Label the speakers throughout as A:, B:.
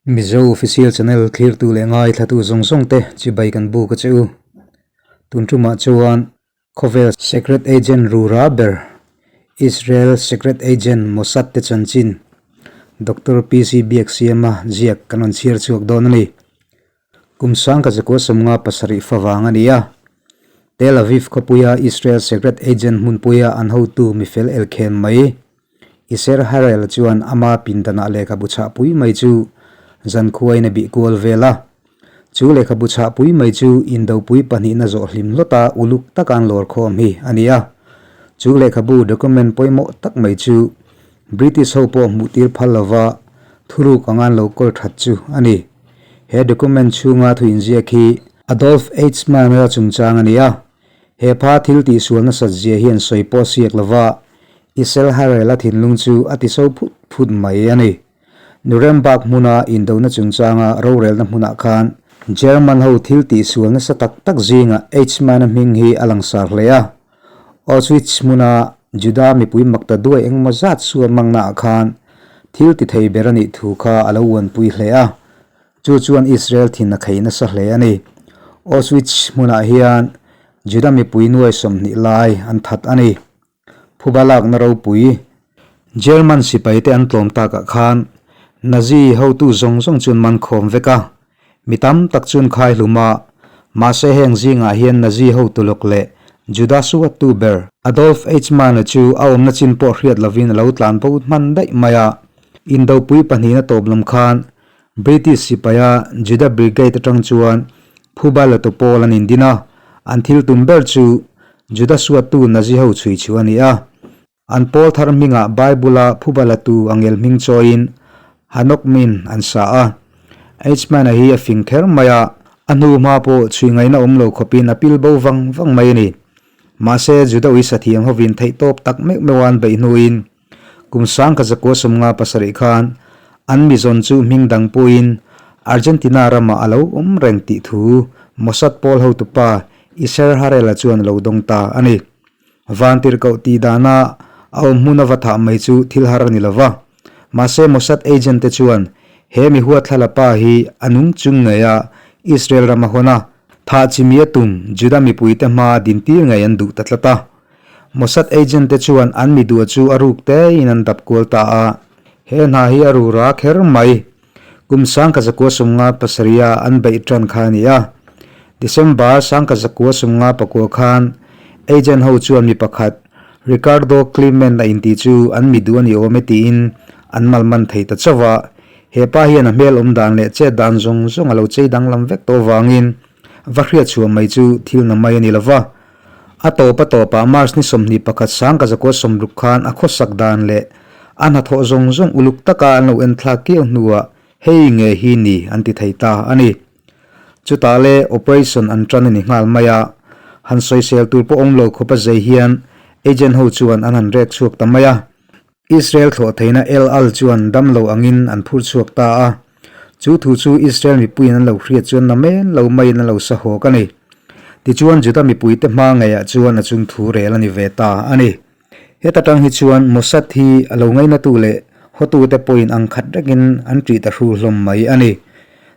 A: Mizo Official Channel thlirtu leh ngaithlatu zawng zawng te chibai kan buk a che u. Tun tumah chuan khawvel Secret Agent rura ber Israel Secret Agent Mossad te chanchin Doctor PC Biaksiama ziak kan rawn chhiar chhuak dawn a ni. Kum sangka zakua 57 fa vang a ni a. Tel Aviv khawpuia Israel Secret Agent hmunpuia an hotu mifel elkhen mai Iser Harel chuan ama pindanah lehkhabu chhahpui mai chu zankhuain a bih kual vel a. Chu lehkhabu chhahpui mai chu indopui pahnihna zawh hlim hlawta uluk taka an lawr khawm hi a ni a. Chu lehkhabu document pawimawh tak mai chu British ho pawh hmuhtir phal lova thuruk anga an lo kawl that chu a ni. He document chhunga thu inziak hi Adolf Eichmann-a chungchang a ni a. He pha thil tihsual nasat zia hian sawi pawh siak lova Isel Harel-a thinlung chu a tiso phut phut mai a ni. Nuremberg hmuna indona chungchanga rorelna hmunah khan German ho thil tihsual nasa tak tak zingah Eichmann-a hming hi a langsar hle a. Auschwitz hmuna Juda mipui makta duai engemaw zat sual hmangnaah khan thil ti thei ber a nih thu kha a lo uanpui hle a. Chu chuan Israel thin a khei nasa hle a ni. Auschwitz hmunah hian Juda mipui nuai 20 lai an that a ni. Phuba lakna ropui German sipaite an tlawm takah khan Nazi hotu zawng zawng chuan man khawm vek a, mi tam tak chuan khai hlum a, mahse heng zingah hian Nazi hotu lawk leh Juda suattu ber Adolf Eichmann-a chu a awmna chin pawh hriat lovin a lo tlan bo hman daih mai a. Indopui pahnihna tawp lam khan British sipaia Juda Brigade atang chuan Phuba Latu pawl an indin a, an thil tum ber chu Juda suattu Nazi ho chhui chu a ni a. An pawl thar hmingah Bible-a Phuba Latu angel hming chawiin Hanokmin an sa a. Eichmann-a hi a fing kher mai a, a hnu hma pawh chhui ngaihna awm lo khawpin a pil bo vang vang mai a ni. Mahse, Juda uisathiam hovin theihtawp tak meuh meuha an beih hnuin Kum 1957 khan an mizawn chu hming dang puiin Argentina ramah a lo awm reng tih thu Mossad pawl hotupa Iser Harel-a chuan a lo dawng ta a ni. Vantirhkoh tih dana a awm hmun a va thah mai chu thil har a ni lo va. Mahse Mossad agent te chuan he mi huatthlala pa hi a nung chung ngei a Israel ram a hawn a, thah chimi a tum Juda mipuite hmaa dintir ngei an duh ta tlat a. Mossad agent te chuan an mi duh chu a ruk tein an dap kual ta a, he hna hi a ru ra kher mai. Kum 1957 a an beih tan kha a ni a. December 1959 khan agent ho chuan mi pakhat Ricardo Climent a intih chu an mi duh a ni awm e tiin an malman thei ta chauh a. He pa hian a hmel awm dan leh chet dan zawng zawng a lo chei danglam vek tawh avangin va hriatchhuah mai chu thil na mai a ni lo va. A tawp a tawpah March ni 21 1960 khan a khawsak dan leh a hnathawh zawng zawng uluk taka an lo enthlak kiau hnuah hei nge hi ni an ti thei ta a ni. Chutah le operation an tan a ni nghal mai a, han sawisel tur pawh awm lo khawp a zei hian agent ho chuan an han rek chhuak ta mai a. Israel thlawh theihna El Al chuan dam lo angin an phur chhuak ta a. Chu thu chu Israel mipuiin an lo hriat chuan na men lo maiin an lo sa hawk a ni. Tichuan Juda mipuite hma ngeiah chuan a chung thu rel a ni ve ta a ni. Heta tang hi chuan Mossad hi a lo ngainatu leh hotute pawhin ang khat rekin an ṭih ta hru hlawm mai a ni.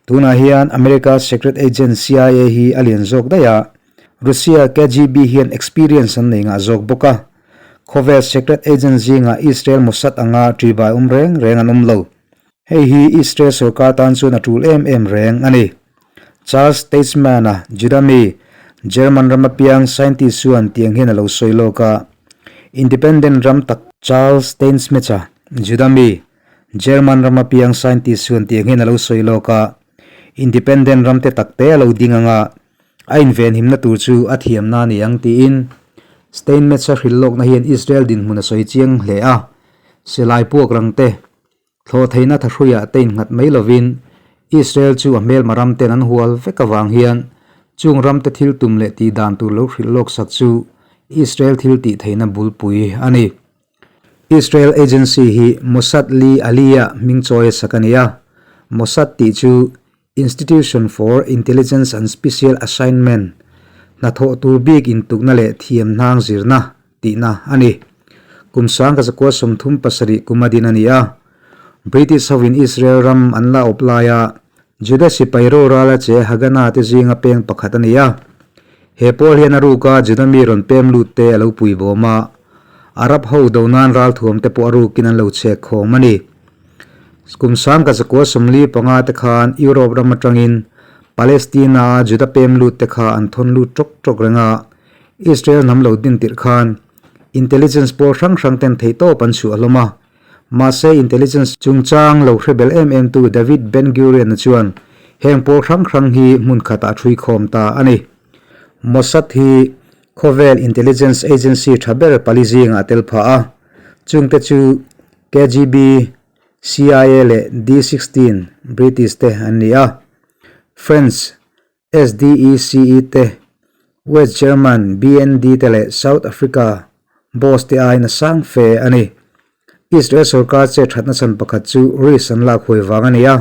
A: Tunah hian America Secret Agent CIA hi a lian zawk daih a, Russia KGB hian experience an nei ngah zawk bawk a. Khawvel secret agent zingah Israel Mossad anga ṭibai awm reng reng an awm lo. Hei hi Israel sorkar tan chuan a ṭul em em reng a ni. Charles Teitsman-a, Juda mi, German rama piang scientist chuan tiang hian a lo sawi lawk a, Independent ram tak Charles Steinmetz-a, Juda mi, German rama piang scientist chuan tiang hian a lo sawi lawk a, Independent ram te takte a lo ding anga A invenhimna tur chu a thiamna a ni ang tiin Steinmetz-a hrilh lawkna hian Israel dinhmun a sawi chiang hle a. Silai puak rang te, thlawh theihna thahruiah te innghat mai lovin Israel chu a hmelma ram ten an hual vek avang hian chung ram te thil tum leh tih dan tur lo hrilh lawk sak chu Israel thil tih theihna bulpui a ni. Israel agency hi Mossad Li Aliyah hming chawi a sak a ni a. Mossad tih chu Institution for Intelligence and Special Assignment, hnathawh tur bik intukna leh thiam hnang zirna tihna a ni. Kum 1937 kum a din a ni a. British hovin Israel ram an la awp laia Juda sipai rorala che Haganah te zinga peng pakhat a ni a. He pawl hian a ruka Juda mi rawn pem lut te a lo pui bawm a, Arab ho do nan ralthuam te pawh a rukin an lo chhek khawm a ni. Kum sangka zakua 45 te khan Europe ram atangin Palestina-a Juda pem lut te kha an thawn lut tawk tawk reng a, Israel hnam lo din tirh khan intelligence pawl hrang hrang ten theihtawp an chhuah hlawm a. Mahse intelligence chungchang lo hre bel em em tu David Ben Gurion-a chuan heng pawl hrang hrang hi hmun khatah a ṭhui khawm ta a ni. Mossad hi khawvel intelligence agency ṭha ber pali zingah a tel phah a, chungte chu KGB, CIA leh D-sixteen, British te an ni a. French SDECE te, West German BND te leh South Africa boss te aiin a sang fe a ni. Israel sorkar che thatna chhan pakhat chu risk an lak huai vang a ni a.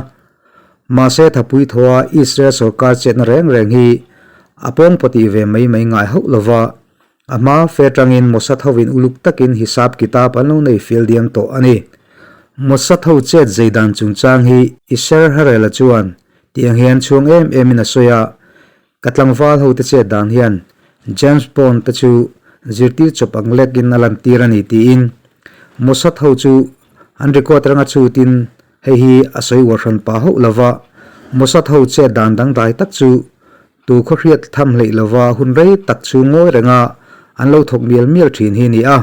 A: Mahse thapui thawa Israel sorkar chetna reng reng hi a pawng pawtih ve mai mai ngai hauh lova, a hma fe atangin Mossad hovin uluk takin hisap kitab an lo nei fil diam tawh a ni. Mossad ho chet zei dan chungchang hi Isher Harel-a chuan Tiang hian chhuang em em in a sawi a, ka tlangval ho te chet dan hian James Bond te chu zirtir chawp ang lek in a lan tir a ni tiin Mossad ho chu an record ranga chhut in hei hi a sawi uar hran pah hauh lova, Mossad ho chet dan dangdai tak chu tu khaw hriat tham hleih lova hun rei tak chu ngawi renga an lo thawk mial mial thin hi ni a,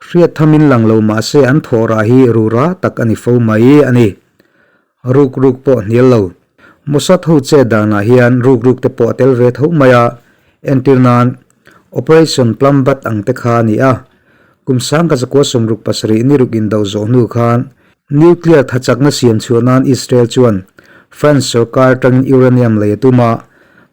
A: hriat tham in lang lo mahse an thawh rah hi rura tak a ni fo mai a ni. Ruk ruk pawh hnial lo. Mossad ho chet danah hian ruk ruk te pawh a tel ve tho mai a, entir nan Operation Plumbat ang te kha a ni a. Kum sangka zakua 67 ni ruk indo zawh hnu khan nuclear thachakna siam chhuah nan Israel chuan France sorkar atangin uranium lei a tum a,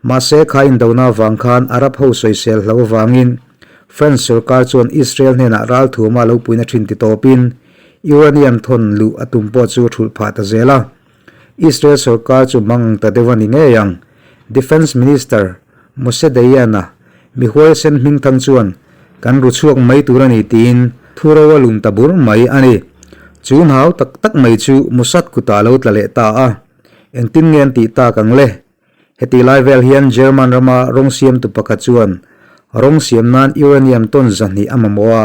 A: mahse kha indona avang khan Arab ho sawisel hlo avangin France sorkar chuan Israel hnenah ralthuama lo puina thin ti tawpin Uranium thawn luh a tum pawh chu a thulh phah ta zel a. Israel sorkar chu hmang ta deuh a ni ngei ang. Defence Minister Moshe Dayan-a mi huaisen hmingthang chuan kan ru chhuak mai tur a ni tiin thu ro a lum ta bur mai a ni. Chu hnau tak tak mai chu Mossad kutah a lo tla leh ta a. Engtin nge an tih tak ang le? Heti lai vel hian German rama rawng siamtu pakhat chuan rawng siam nan uranium ton 200 a mamawh a.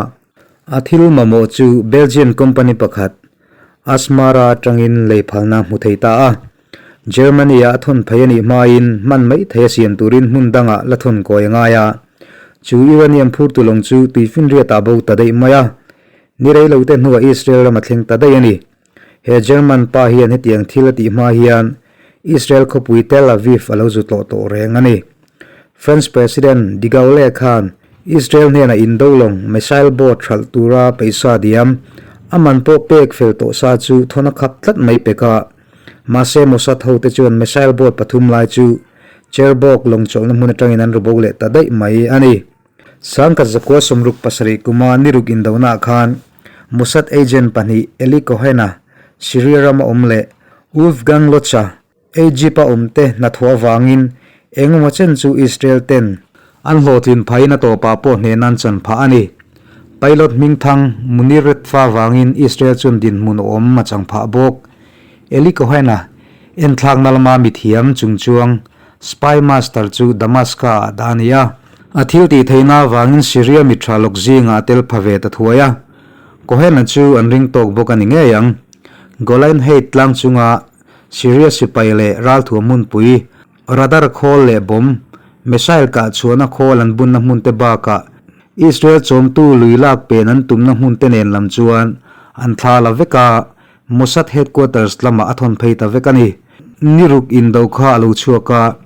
A: A thil mamawh chu Belgian company pakhat Asmara atangin lei phalna hmu thei ta a. Germany-ah a thawn phei a nih hmain hman mai thei a siam turin hmun dangah la thawn kawi a ngai a. Chu uranium phurtu lawng chu tuifinriatah bo ta daih mai a. Ni rei lote hnuah Israel ram a thleng ta daih a ni. He German pa hian hetiang thil a tih hma hian Israel khawpui Tel Aviv a lo zu tlawh tawh reng a ni. French President De Gaulle khan Israel hnenah indo lawng missile boat hralh tura paisa diam a man pawh pek fel tawh sa chu thawn a khap tlat mai pek a. Mahse Mossad hote chuan missile boat pathum lai chu Cherbourg lawng chawlhna hmun atangin an ru bo leh ta daih mai a ni. Sangkhat zakua 67 kuma ni ruk indonaah khan Mossad agent pahnih Eli Cohen-a Syria rama awm leh Wolfgang Lotz-a Egypt-a awmte hnathawh avangin engemaw chen chu Israel ten an hlawhtlin phahin a tawpah pawh hnehna an chan phah a ni. Pilot hmingthang Munir Redfa vangin Israel chuan dinhmun awm a chang phah bawk. Eli Cohen-a enthlakna lama mithiam chungchuang Spy Master chu Damaska-ah dah a ni a. A thil tih theihna avangin Syria mi tha lawk zingah a tel pha ve ta thuai a. Cohen-a chu an ring tawk bawk a ni ngei ang. Golan Height tlang chunga Syria sipai leh ralthuam hmunpui, radar khawl leh bomb, missile kah chhuahna khawl an bunna hmun te bakah Israel chawmtu lui lak pen an tumna hmun te nen lam chuan an thla la vek a, Mossad headquarters lamah a thawn phei ta vek a ni. Ni ruk indo kha a lo chhuak a,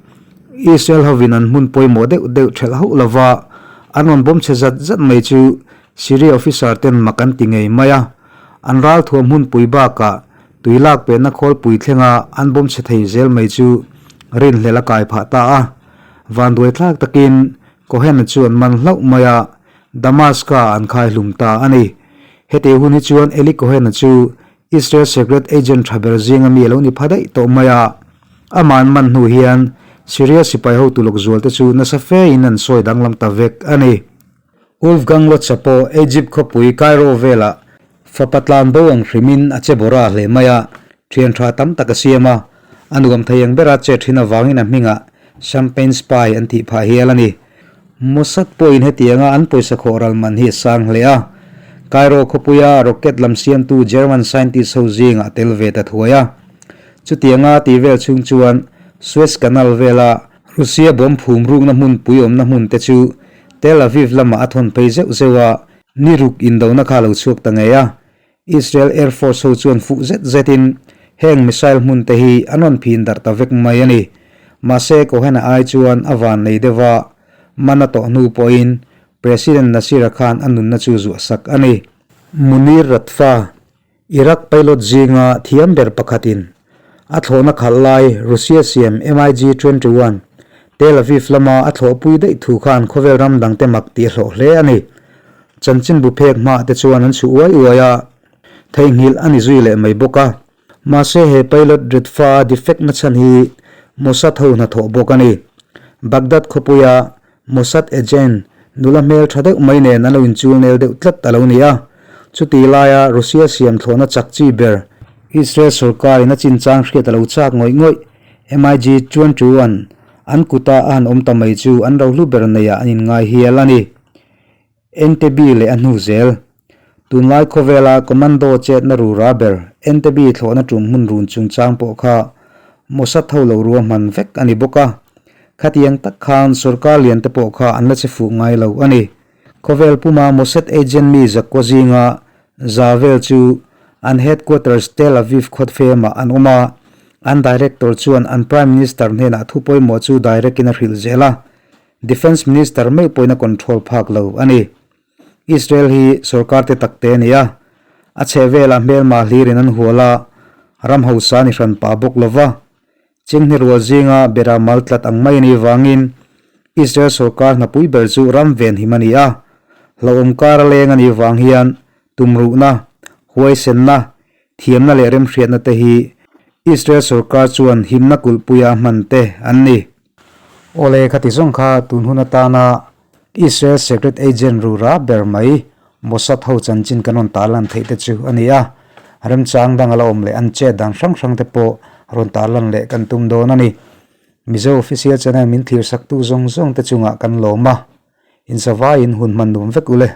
A: Israel hovin an hmun pawimawh deuh deuh thelh hauh lova an rawn bawm chhe zat zat mai chu Syria officer ten mak an ti ngei mai a. An ralthuam hmunpui bakah tui lak penna khawlpui thlenga an bawm chhe thei zel mai chu rinhlelh a kai phah ta a. Vanduai thlak takin Cohen-a chu an man hlauh mai a, Damaska an khai hlum ta a ni. Heti hun hi chuan Eli Cohen-a chu Israel secret agent tha ber zinga mi a lo ni pha daih tawh mai a. Amah an man hnu hian Syria sipai hotu lawk zual te chu nasa fe in an sawi danglam ta vek a ni. Wolfgang Lotz-a pawh Egypt khawpui Cairo velah. Fapa tlan bo ang hrimin a che bawra hle mai a, thian tha tam tak a siam a, a nuam thei ang bera che thin avangin a hmingah Champagne Spy an tih phah hial a ni. Mossad pawhin hetianga an pawisa khawh ral man hi a sang hle a, Cairo khawpuia rocket lam siamtu German scientist ho zingah a tel ve ta thuai a. Chutianga tih vel chhung chuan Suez Canal vela Russia bomb phum rukna hmunpui awmna hmun te chu Tel Aviv lamah a thawn phei zeuh zeuh a, Ni ruk indona kha a lo chhuak ta ngei a, Israel Air Force ho chuan fuh zet zetin heng missile hmun te hi an rawn phin darh ta vek mai a ni. Mahse Cohen-a ai chuan a van nei deuh a, man a tawh hnu pawhin President Nasir-a khan a nunna chu zuah sak a ni. Munir Radfa, Iraq pilot zinga thiam ber pakhatin a thlawhna khalh lai Russia siam MiG 21 Tel Aviv lama a thlawhpui daih thu khan khawvel ram dangte mak tih a hlawh hle a ni. Chanchinbu phek hmaah te chuan an chhuh uai uai a, theihnghilh a ni zui leh mai bawk a. Mahse he pilot Redfa defect na chhan hi Mossad ho hnathawh bawk a ni. Baghdad khawpuia Mossad agent nula hmel tha deuh mai nen an lo inchul nel deuh tlat a lo ni a. Chuti laia Russia siam thlawhna chak chi ber, Israel sorkarin a chinchang hriat a lo chak ngawih ngawih, MiG 21 an kuta a han awm ta mai chu an rohlu ber neiah an inngai hial a ni. Entebbe leh a hnu zel. Tunlai khawvela commando chetna rura ber Entebbe thlawhna tum hmun run chungchang pawh kha Mossad ho lo ruahman vek a ni bawk a. Khatiang tak khan sorkar lian te pawh kha an la che fuh ngai lo a ni. Khawvel puma Mossad agent mi zakua zinga za vel chu an headquarters Tel Aviv khawtfemah an awm a, an director chuan an prime minister hnenah thu pawimawh chu direct in a hrilh zel a. Defence Minister meuh pawhin a control phak lo a ni. Israel hi sorkar te tak te a ni a, a chhehvelah hmelma hlirin an hual a, ram hausa a ni hran pah bawk lo va. Chinghne rual zinga bera mal tlat ang mai a nih vangin Israel sorkar hnapui ber chu ram venhim a ni a, hlauhawm kar a leng a nih vang hian tumruhna, huaisenna, thiamna leh remhriatna te hi Israel sorkar chuan himna kulhpuia hman te an ni. Awle khati zawng kha tun hun atana Israel Secret Agent rura ber mai Mossad ho chanchin kan rawn tarlan theih te chu a ni a, remchang dang a la awm leh an chet dan hrang hrang te pawh rawn tarlan leh kan tum dawn a ni. Mizo Official Channel min thlir saktu zawng zawng te chungah kan lawm a, inzavaiin hun hman nuam vek ule.